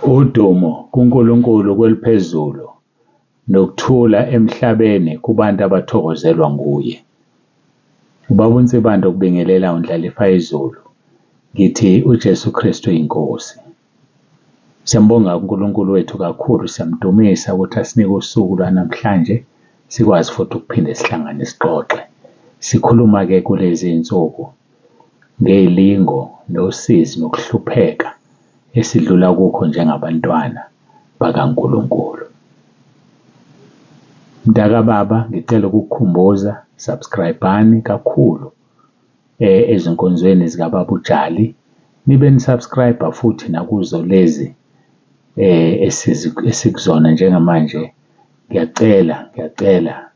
Udumo kuNkulunkulu kweliphezulu, nokuthula emhlabeni kubantu abathokozelwa nguye. Ubaba uNsibande ukubingelela uNdlalifa yezulu, ngithi uJesu Kristu uyinkosi. Siyambonga uNkulunkulu wethu kakhulu, siyamdumisa ukuthi asinike usuku lwanamhlanje sikwazi futhi ukuphinde sihlangane sixoxe. Sikhuluma-ke kulezi iy'nsuku ngey'lingo, nosizi, nokuhlupheka esidlula kukho njengabantwana bakaNkulunkulu. Mntakababa, ngicela ukukukhumbuza, subscribe-ani kakhulu ezinkonzweni zikababa uJali, nibe ni-subscribe-a futhi nakuzo lezi esikuzona njengamanje. Ngiyacela, ngiyacela,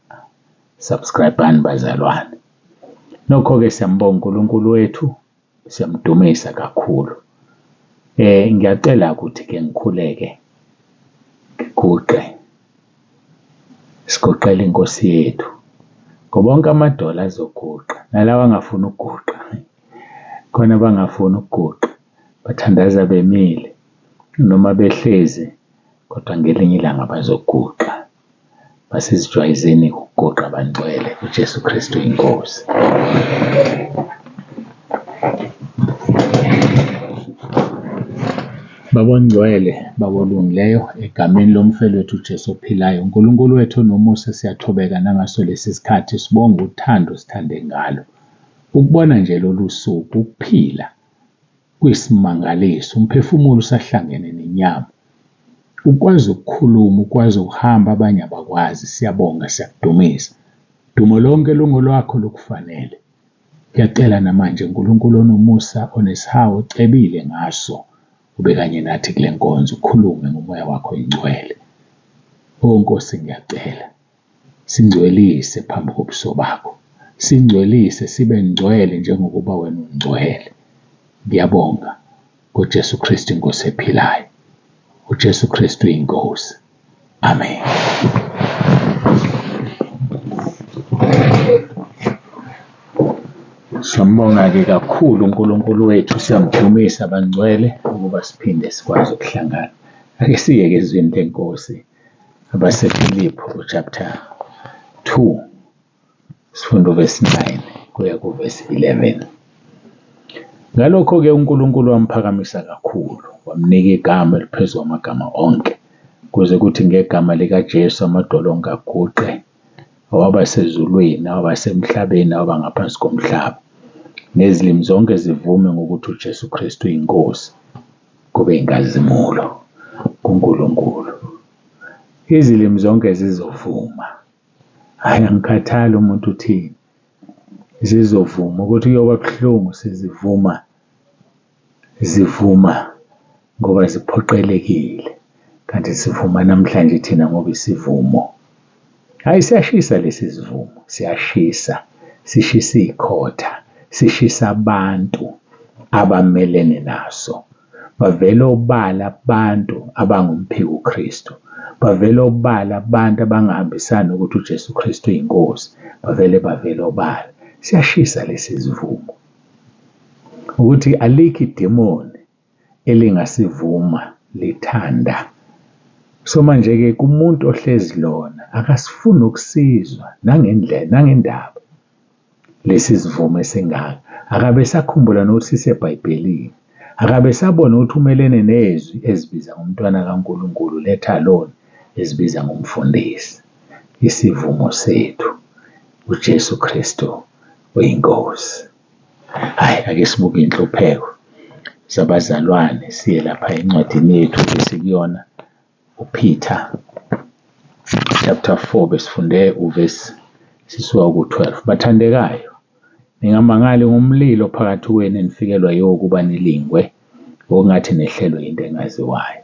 subscribe-ani bazalwane. Nokho-ke siyambonga uNkulunkulu wethu, siyamdumisa kakhulu. Ngiyacela ukuthi-ke ngikhuleke, ngiguqe, siguqele iNkosi yethu ngoba wonke amadolo azoguqa nalawa angafuni ukuguqa, khona abangafuni ukuguqa, bathandaza bemile noma behlezi kodwa ngelinye ilanga bazoguqa. Masizijwayezeni ukuguqa bangcwele, uJesu Kristu uyinkosi. Baba ongcwele, Baba olungileyo, egameni lomfeli wethu uJesu ophilayo, uNkulunkulu wethu onomusa, siyathobeka nangaso lesi sikhathi sibonga uthando osithande ngalo. Ukubona nje lolu suku, ukuphila kuyisimangaliso, umphefumulo usahlangene nenyama. Ukwazi ukukhuluma, ukwazi ukuhamba, abanye abakwazi. Siyabonga, siyakudumisa. Dumo lonke lungolwakho lukufanele. Ngiyacela namanje Nkulunkulu onomusa, onesihawu, ocebile ngaso, ube kanye nathi kule nkonzo, ukhulume ngomoya wakho oyingcwele. Oh Nkosi, ngiyacela singcwelise phambi kobuso bakho, singcwelise sibe ngcwele njengokuba wena ungcwele. Ngiyabonga ngoJesu Kristu inkosi ephilayo. UJesu Kristu uyinkosi. Amen. Siyambonga-ke kakhulu uNkulunkulu wethu, siyamdumisa bangcwele ukuba siphinde sikwazi ukuhlangana. Ake siyeke ezwini leNkosi abaseFiliphu chapter 2 sifunde uvesi 9 kuya kuvesi 11. Ngalokho-ke uNkulunkulu wamphakamisa kakhulu, wamnika igama eliphezu kwamagama onke, kuze kuthi ngegama likaJesu amadolo onke aguqe, awabasezulwini, awabasemhlabeni, awabangaphansi komhlaba, nezilimi zonke zivume ngokuthi uJesu Kristu uyinkosi, kube inkazimulo kuNkulunkulu. Izilimi zonke zizovuma. Hhayi, angikhathali umuntu uthini, zizovuma ukuthi kuyoba buhlungu sezivuma, zivuma ngoba ziphoqelekile. Kanti sivuma namhlanje thina ngoba isivumo. Hhayi, siyashisa lesi sivumo, siyashisa, sishisa iy'khotha, sishisa abantu abamelene naso. Bavele obala abantu abangumphiko Kristu. Bavele obala abantu abangahambisani nokuthi uJesu Kristu uyinkosi. Bavele bavele obala. Siyashisa lesi sivumo. Ukuthi alikho idemoni elingasivuma lithanda. So manje-ke kumuntu ohlezi lona akasifuni ukusizwa nangendlela nangendaba lesi sivumo esingaka. Akabe esakhumbula nokuthi siseBhayibhelini. Akabe esabona ukuthi umelene nezwi ezibiza ngomntwana kaNkulunkulu, let alone ezibiza ngomfundisi. Isivumo sethu uJesu Kristu uyiNkosi. Hhayi, ake sibuke iy'nhlupheko zabazalwane siye lapha encwadini yethu esikuyona uPeter chapter 4 besifunde uvesi sisuka ku-12. Bathandekayo, ningamangali ngomlilo phakathi kwenu enifikelwa yiwo ukuba nilingwe, ngokungathi nehlelwe into engaziwayo.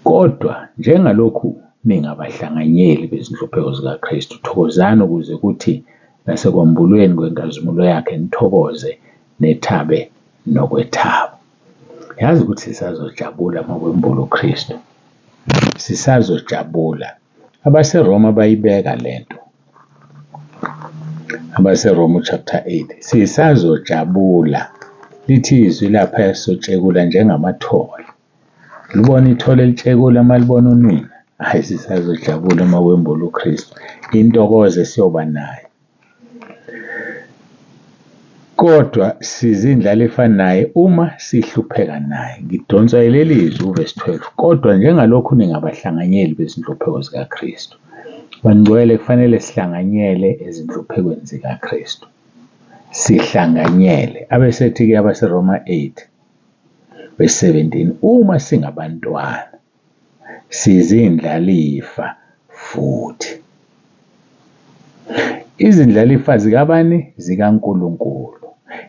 Kodwa njengalokhu ningabahlanganyeli bezinhlupheko zikaKristu, thokozani ukuze kuthi nasekwambulweni kwenkazimulo yakhe nithokoze nethabe nokwethaba. Yazi ukuthi sisazojabula uma kwembulwa uKristu. Sisazojabula. AbaseRoma bayibeka le nto. AbaseRoma chapter 8. Sisazojabula. Lithi izwi lapha sotshekula njengamathole. Libona ithole litshekula uma libona unina. Hhayi, sisazojabula uma kwembula uKristu. Intokozo esiyoba nayo. Kodwa sizindlalifa naye uma sihlupheka naye. Ngidonswa yileli zwi uvesi 12. Kodwa njengalokhu ningabahlanganyeli bezinhlupheko zikaKristu. Bangcwele, kufanele sihlanganyele ezinhluphekweni zikaKristu. Sihlanganyele. Abesethi-ke abaseRoma 8 verse 17, uma singabantwana sizindlalifa futhi. Izindlalifa zikabani? ZikaNkulunkulu.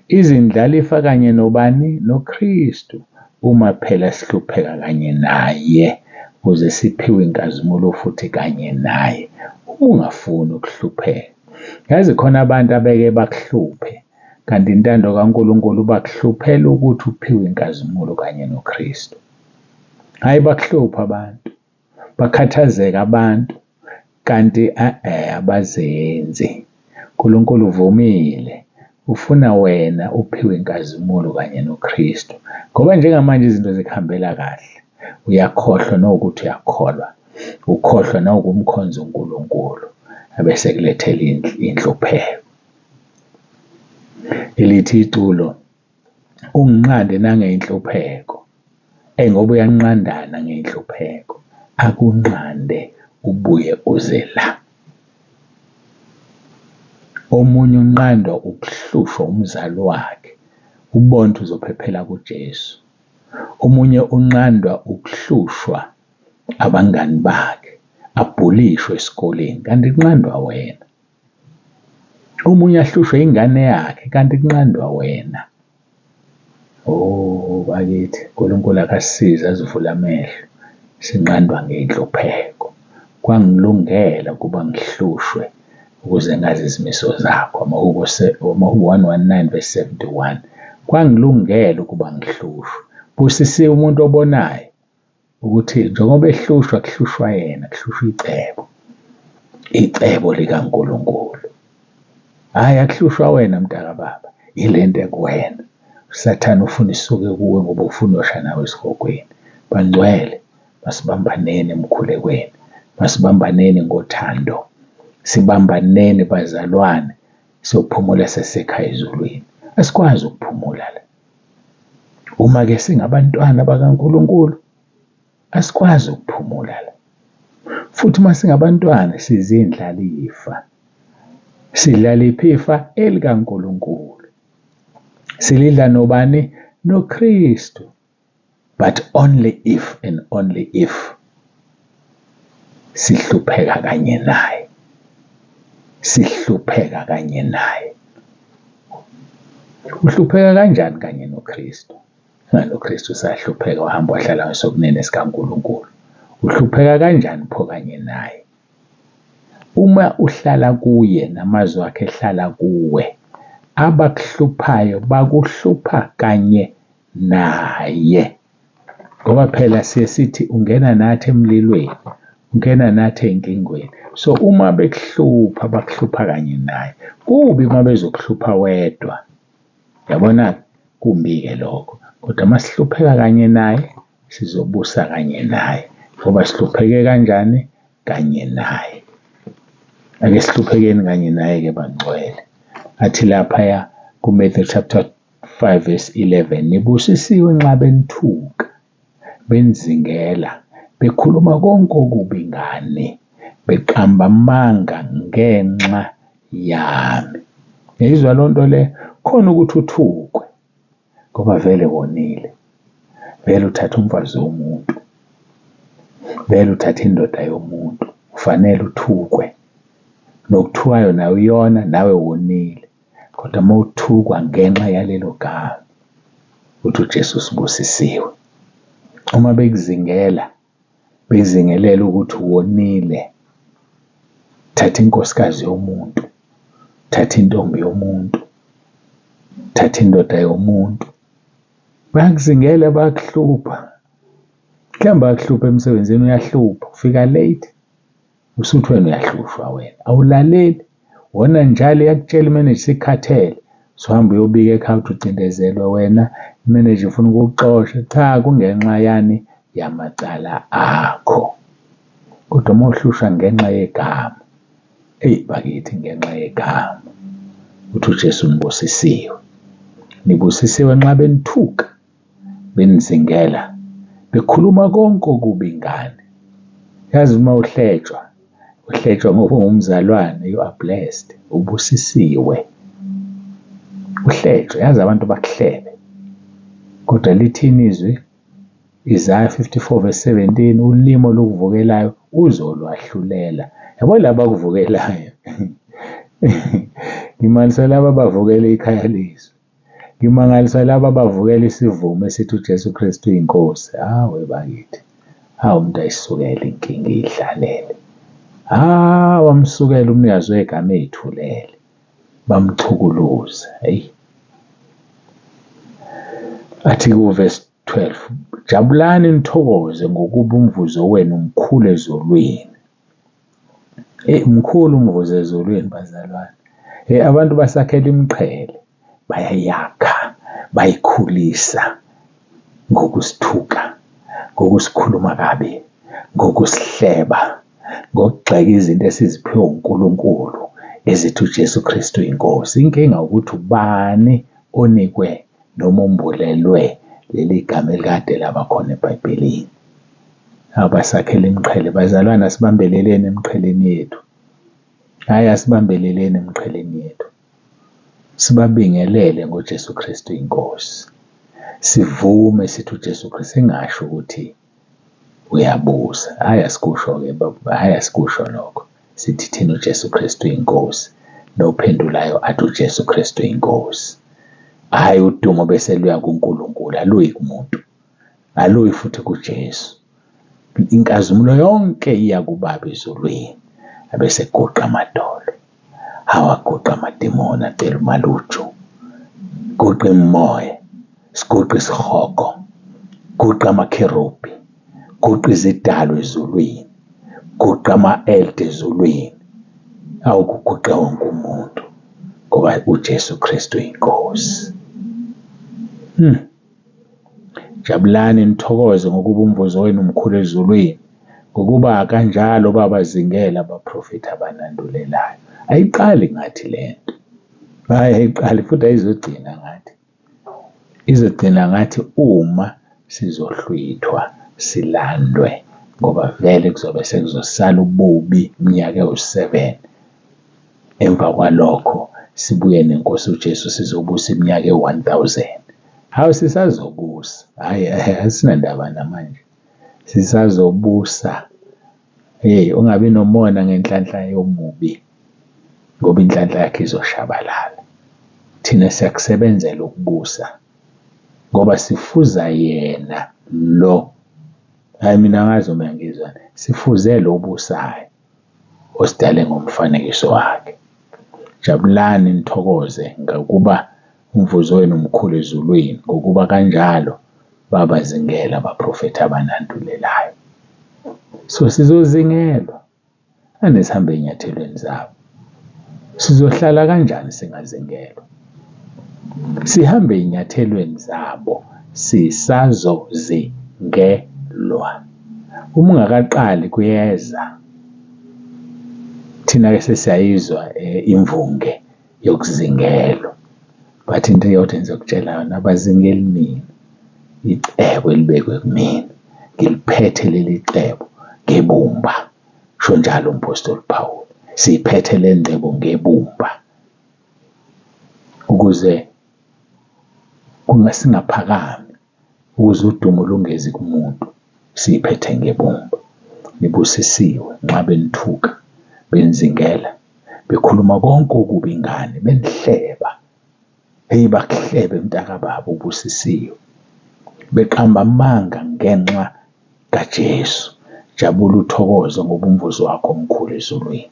Izindlalifa kanye nobani? NoKristu. Uma phela sihlupheka kanye naye ukuze siphiwe inkazimulo futhi kanye naye. Uma ungafuni ukuhlupheka, yazi khona abantu abeke bakuhluphe, kanti intando kaNkulunkulu bakuhluphela ukuthi uphiwe inkazimulo kanye noKristu. Hhayi, bakuhlupha abantu, bakhathazeka abantu, kanti abazenzi. uNkulunkulu uvumile, ufuna wena uphiwe inkazimulo kanye noKristu. Ngoba njengamanje izinto zikuhambela kahle, uyakhohlwa nokuthi uyakholwa, ukhohlwa nawukumkhonza uNkulunkulu, ebese kulethela inhlupheko. Elithi iculo, unginqande nangey'nhlupheko. Eyi, ngoba uyanqandana ngey'nhlupheko, akunqande ubuye uze la. Omunye unqandwa ukuhlushwa umzali wakhe, ubone ukuthi uzophephela kuJesu. Omunye unqandwa ukuhlushwa abangani bakhe, abhulishwe esikoleni, kanti kunqandwa wena. Omunye ahlushwe ingane yakhe, kanti kunqandwa wena. Oh bakithi, uNkulunkulu akasisize asivule amehlo, sinqandwa ngey'nhlupheko. Kwangilungela ukuba ngihlushwe ukuze ngazi izimiso zakho. Amahubo 119 verse 71. Kwangilungela ukuba ngihlushwe. Busisiwe umuntu obonayo ukuthi njengoba ehlushwa kuhlushwa yena, kuhlushwa icebo. Icebo likaNkulunkulu. Hhayi, akuhlushwa wena mntakababa, yile nto ekuwena. USathane ufuna isuke kuwe ngoba ufuna uyosha nawe esihogweni. Bangcwele, masibambaneni emkhulekweni, masibambaneni ngothando, sibambaneni bazalwane, siyophumula sesisekhaya ezulwini. Asikwazi ukuphumula la. Uma-ke singabantwana bakaNkulunkulu, asikwazi ukuphumula la. Futhi uma singabantwana sizindlalifa. Sidla liphi ifa? ElikaNkulunkulu. Silidla nobani? NoKristu. But only if and only if sihlupheka kanye naye. Sihlupheka kanye naye. Uhlupheka kanjani kanye noKristu? Ngani uKristu usahlupheka wahamba wahlala ngesokunene sikaNkulunkulu. Uhlupheka kanjani pho kanye naye? Uma uhlala kuye namazwi akhe ehlala kuwe, abakuhluphayo bakuhlupha kanye naye. Ngoba phela siye sithi ungena nathi emlilweni, ungena nathi ey'nkingweni. So uma bekuhlupha, bakuhlupha kanye naye. Kubi uma bezokuhlupha wedwa. Yabona kumbi-ke lokho. Kodwa uma sihlupheka kanye naye, sizobusa kanye naye. Ngoba sihlupheke kanjani? Kanye naye. Ake sihluphekeni kanye naye-ke bangcwele. Athi laphaya kuMatthew chapter 5 verse 11, nibusisiwe nxa benithuka, benizingela, bekhuluma konke okubi ngani, beqamba amanga ngenxa yami. Yayizwa loo nto leyo? Khona ukuthi uthukwe ngoba vele wonile, vele uthatha umfazi womuntu, vele uthatha indoda yomuntu, ufanele uthukwe. Nokuthukayo nawe uyona, nawe wonile. Kodwa uma uthukwa ngenxa yalelo gama, uthi uJesu usibusisiwe. Uma bekuzingela, bezingelela ukuthi wonile, thatha inkosikazi yomuntu, thatha intombi yomuntu, thatha indoda yomuntu. Bayakuzingela, bayakuhlupha. Mhlawumbe bayakuhlupha emsebenzini, uyahlupha, ufika late, usuthi wena uyahlushwa wena, awulaleli. Wona njalo iyakutshela imeneja isikhathele. Suhamba uyobika ekhaya ukuthi ucindezelwe wena, imeneja ifuna ukukuxosha. Cha, kungenxa yani? Yamacala akho. Kodwa uma uhlushwa ngenxa yegama, eyi bakithi ngenxa yegama, uthi uJesu nibusisiwe. Nibusisiwe nxa benithuka, benizingela, bekhuluma konke okubi ngani. Yazi uma uhletshwa, uhletshwa ngoba ungumzalwane, you are blessed, ubusisiwe. Uhletshwe, yazi abantu bakuhlebe, kodwa lithini izwi? Isaya 54 verse 17, ulimi olukuvukelayo uzolwahlulela. Yabo laba abakuvukelayo ngimangalisa laba abavukela ikhaya lezwi, ngimangalisa laba abavukela isivumo esithi uJesu Kristu uyinkosi. Hawe bakithi, hawu umuntu ayisukele inkinga iy'hlalele. Hawu amsukele umnikazi wegama ey'thulele, bamchukuluze. Hheyi, athi kuvesi 12, jabulani nithokoze ngokuba umvuzo wenu mkhulu ezulwini. Eyi, mkhulu umvuzo ezulwini bazalwane. Hey, abantu basakhela imiqhele, bayayakha, bayikhulisa ngokusithuka, ngokusikhuluma kabi, ngokusihleba, ngokugxeka izinto esiziphiwe uNkulunkulu ezithi uJesu Kristu uyinkosi. Inkinga ukuthi ubani onikwe noma ombulelwe leli gama elikade laba khona eBhayibhelini. Abasakhela imiqhele bazalwane, asibambeleleni emiqheleni yethu. Hhayi, asibambeleleni emiqheleni yethu. Sibabingelele ngoJesu Kristu inkosi. Sivume sithi uJesu Kristu, singasho ukuthi uyabusa. Hhayi, asikusho-ke hhayi, asikusho lokho. Sithi thina uJesu Kristu inkosi, nophendulayo athi uJesu Kristu inkosi. Hhayi, udumo bese luya kuNkulunkulu, aluyi kumuntu, aluyi futhi kuJesu. Inkazimulo yonke iya kuBaba ezulwini. Abese eguqa amadolo, awaguqa amadimoni acela umaluju, guqa imimoya, siguqa isihogo, guqa amakherubhi, guqa izidalwa ezulwini, guqa ama-elda ezulwini, awukuguqa wonke umuntu ngoba uJesu Kristu uyinkosi. Jabulani nithokoze ngokuba umvuzo wenu mkhulu ezulwini, ngokuba kanjalo babazingela abaprofethi abanandulelayo. Ayiqali ngathi le nto, hhayi ayiqali futhi ayizogcina ngathi. Izogcina ngathi uma sizohlwithwa silandwe ngoba vele kuzobe sekuzosala ububi iminyaka ewu-seven. Emva kwalokho sibuye nenkosi uJesu sizobusa iminyaka ewu-one thousand. Hawu sisazobusa, hhayi asinandaba namanje, sisazobusa. Hheyi ungabi nomona ngenhlanhla yomubi ngoba inhlanhla yakhe izoshabalala. Thina siyakusebenzela ukubusa ngoba sifuza yena lo. Hhayi mina angazi uma ngizwa, sifuze lo obusayo osidale ngomfanekiso wakhe. Jabulani nithokoze ngokuba umvuzo wenu mkhulu ezulwini, ngokuba kanjalo babazingela abaprofethi abanandulelayo. So sizozingelwa ane sihambe ey'nyathelweni zabo. Sizohlala kanjani singazingelwa? Sihambe ey'nyathelweni zabo, sisazozingelwa. Uma ungakaqali kuyeza. Thina-ke sesiyayizwa imvunge yokuzingelwa, but into eyodwa engizokutshela yona, abazingeli mina, icebo elibekwe kumina, ngiliphethe leli cebo ngebumba, usho njalo umphostoli uPawulu. Siyiphethe le ngcebo ngebumba ukuze singaphakami, ukuze udumo lungezi kumuntu, siyiphethe ngebumba. Nibusisiwe nxa benithuka, benizingela, bekhuluma konke okubi ngani, benihleba. Hheyi bakuhlebe mntakababa ubusisiwe. Beqamba amanga ngenxa kaJesu. Jabula uthokoze ngoba umvuzo wakho omkhulu ezulwini.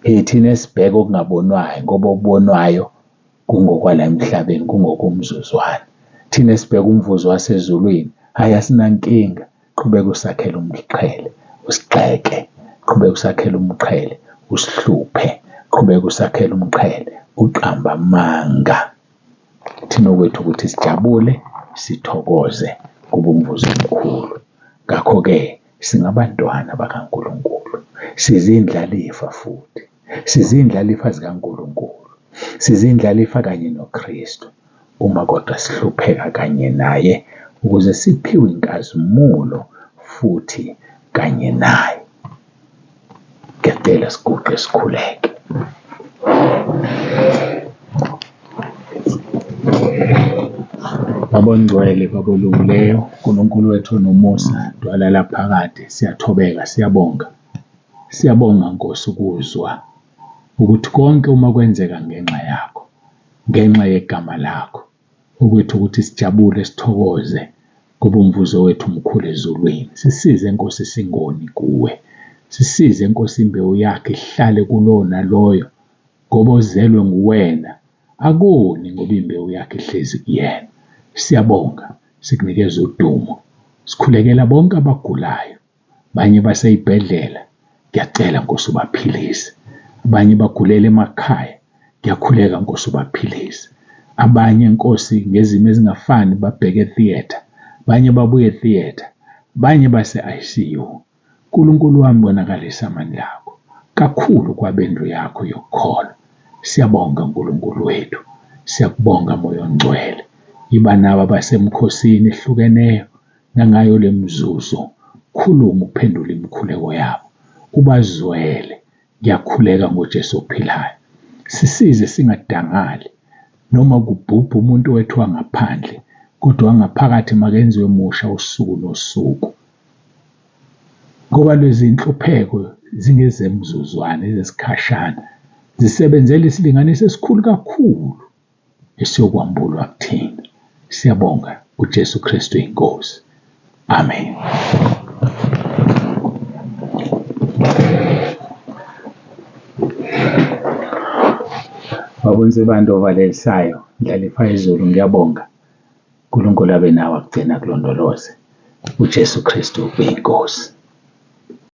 Hey thina esibheke okungabonwayo ngoba okubonwayo kungokwala emhlabeni kungokomzuzwana. Thina esibheke umvuzo wasezulwini, hhayi asinankinga. Qhubeka usakhele umqhele, usigxeke, qhubeka usakhele umqhele, usihluphe, qhubeka usakhele umqhele, uqamba amanga. Thina okwethu ukuthi sijabule, sithokoze ngoba umvuzo mkhulu. Ngakho-ke singabantwana bakaNkulunkulu, sizindlalifa futhi, sizindlalifa zikaNkulunkulu, sizindlalifa kanye noKristu. Uma kodwa sihlupheka kanye naye ukuze siphiwe inkazimulo futhi kanye naye. Ngiyacela siguqe sikhuleke. Baba ongcwele, Baba olungileyo, Nkulunkulu wethu onomusa, dwala laphakade, siyathobeka, siyabonga. Siyabonga Nkosi ukuzwa ukuthi konke uma kwenzeka ngenxa yakho, ngenxa yegama lakho, okwethu ukuthi sijabule sithokoze ngoba umvuzo wethu mkhulu ezulwini. Sisize Nkosi singoni kuwe. Sisize Nkosi imbewu yakhe ihlale kulowo naloyo ngoba ozelwe nguwena akoni ngoba imbewu yakhe ihlezi kuyena. Siyabonga, sikunikeza udumo. Sikhulekela bonke abagulayo, abanye basey'bhedlela, ngiyacela Nkosi ubaphilise. Abanye bagulela emakhaya, ngiyakhuleka Nkosi ubaphilise. Abanye Nkosi ngezimo ezingafani babheke e-theatre, abanye babuye e-theatre, abanye base-I_C_U. Nkulunkulu wami bonakalisa amandla akho kakhulu kwabendlu yakho yokukholwa. Siyabonga Nkulunkulu wethu, siyakubonga Moya oNgcwele. Yiba nabo abasemkhosini ehlukeneyo nangayo le mzuzu, khuluma uphendule imikhuleko yabo, ubazwele. Ngiyakhuleka ngoJesu ophilayo. Sisize singadangali noma kubhubha umuntu wethu wangaphandle, kodwa wangaphakathi makenziwe musha usuku nosuku. Ngoba lezi nhlupheko zingezemzuzwana, ezesikhashana, zisebenzela isilinganiso esikhulu kakhulu esiyokwambulwa kuthina. Siyabonga uJesu Kristu inkosi. Amen. Baba uNsibande ovalelisayo, Ndlalifa yezulu ngiyabonga. uNkulunkulu abe nawe akugcine akulondoloze. UJesu Kristu uyiNkosi.